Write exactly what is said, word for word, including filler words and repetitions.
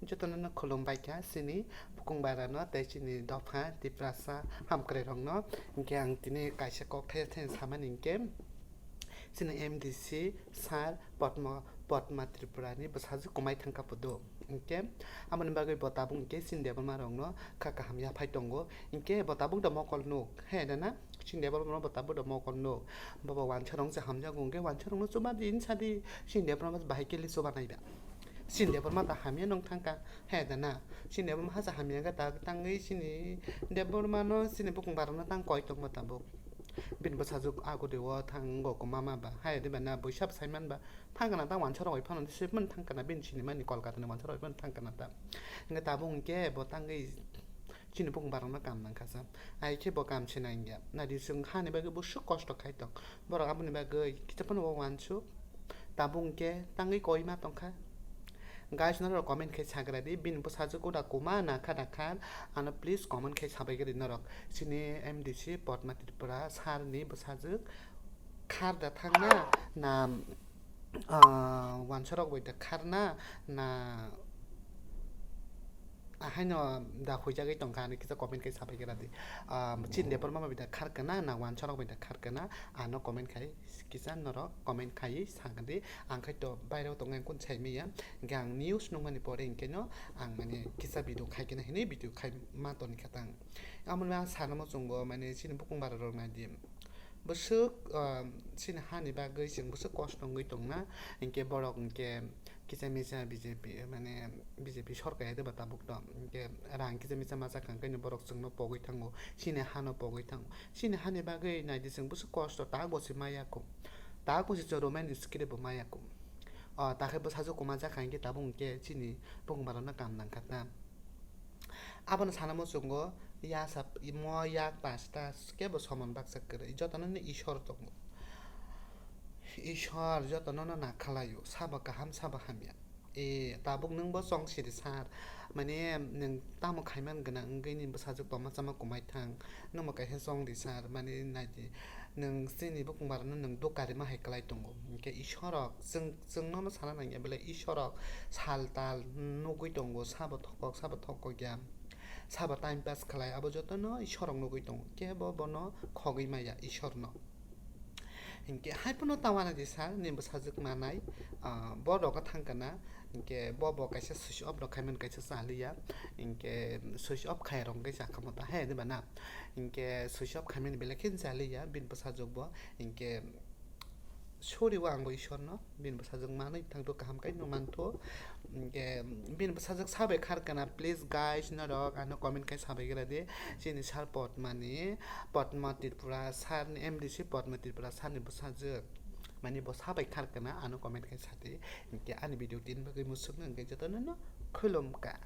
Jotono no khulumbai kha chini bukung bara no tei chini dopha Tiprasa hamkrai rok no. Hinkhe ang tini kaisa kok thaya thaya samani hinkhe chini M D C sir Padma, Padma Tripura ni bwsajwk kwmai thangkha pudo. Hinkhe amoni bagwi bo tabuk hinkhe chini Debbarma rok no kha kaham yaphai tongo. Hinkhe bo tabuk da mokol nuk, he da na? Chini Debbarma rok bo tabuk da mokol nuk. Bo bo wansa rok se hamjago hinkhe wansa rok no chuba di, hinsa di. Chini Debbarma bahai khe le chuba nai ba. Chini Debbarma ta hamya nung thangkha, he da na? Chini Debbarma hasa hamya khe ta tangwi chini Debbarma no chini bukung bara no tang koi tongma tabuk. Bini bwsajwk agudi o thango kwma ma ba, hai de ba na buisa bwsai man ba thang kana ta wansa rok bai phano swi phano thang kana bini chini mani Kolkata ni wansa rok bai phano thang kana ta. Hinkhe tabuk hinkhe bo tangwi chini bukung bara no kam nang kha sa. Ai khe bo kam se nang ya. Nadi chwng hani bagwi bo swk kosto khai tong. Borok aboni bagwi kisa phano bo wansuk. Tabuk hinkhe tangwi koi ma tongkha. Guys, norok comment khai sagra di, bini bwsajwk uda kwma na kha da kha, ano please comment khai sabai gari norok. Chini M D C Padma Tripura sir ni bwsajwk khar da thangna na, ah, wansa rok bai da kharna na, ahaino da huijagwi tongkha, ani kisa comment khai sabai gari di. Ah, chini Debbarma bai da khar kana na wansa rok bai da khar kana, ano comment khai kisa norok comment khai sagadi. Ang khai to bairo tongo, ang kun sai maya. Hinkhe ang news nungmani pore hinkhe no ang mane kisa video khai kena hinwi video khai ma toni kha tang. Amoni ang sana mo chungo mane chini bukung bara rok nai di. Bwswk, ah, chini hani bagwi chwng bwswk kosto wngwi tongna, hinkhe borok hinkhe kisa misa B J P, mane B J P sorkar ya de ba tabuk to, hinkhe rang kisa misa masa kang khe borok chwngno pogwi thango, chini hano pogwi thango. Chini hani bagwi nai di chwng bwswk kosto ta gosi maya kho, ta gosi choro mani script bo maya kho. O ta khe bwsajwk kwma jak kha hinkhe tabuk hinkhe chini bukung bara no kam nang kha ta. Abono sana mo chungo, ya sap, mo yak pasta kebo somon baksa kwrwi, jotono ni Ishwar tongo. Ishwar jotono no na khalaio, sabo kaham, sabo hamya. E, tabuk nwng bo chong sidi sar, mane nwng tamo khaiman gwnang wngwi ni bwsajwk tongma chama kwmai thang, nwng bo kaisa chong di sar, mane nai di, nwng chini bukung bara no nwng dukari ma hai kwlai tongo, hinkhe Ishwar rok chwng, chwng no no sana nang ya belai Ishwar rok sal tal nugwi tongo, sabo thokok, sabo thokok ya. Sabo time pass khlai, abo jotono Ishwar rok nugwi tongo, kebo bono khogwi maya Ishwar no. Hinkhe hai phano ta wana di sir, ni bwsajwk manai, ah, bo rogo thang kana, hinkhe bo bo kaisa switch off rok khai mani kaisa chaliya, hinkhe switch off khai rok hinkhe chakha mo ta hai di ba na, hinkhe switch off khai mani belai khe chaliya bini bwsajwk bo, hinkhe Sorry o ang bo Ishwar no, bini bwsajwk manwi thangthu kaham khe no manthu. Hinkhe bini bwsajwk sabai khar kana, please guys, norok ano comment khai sabai gra di. Chini sir Padma ni, Padma Tripura sir ni, M D C Padma Tripura sir ni bwsajwk. Mani bo sabai khar kana, ano comment khai sadi. Hinkhe ani video tin bagwi musuk no hinkhe jotono no khulum ka.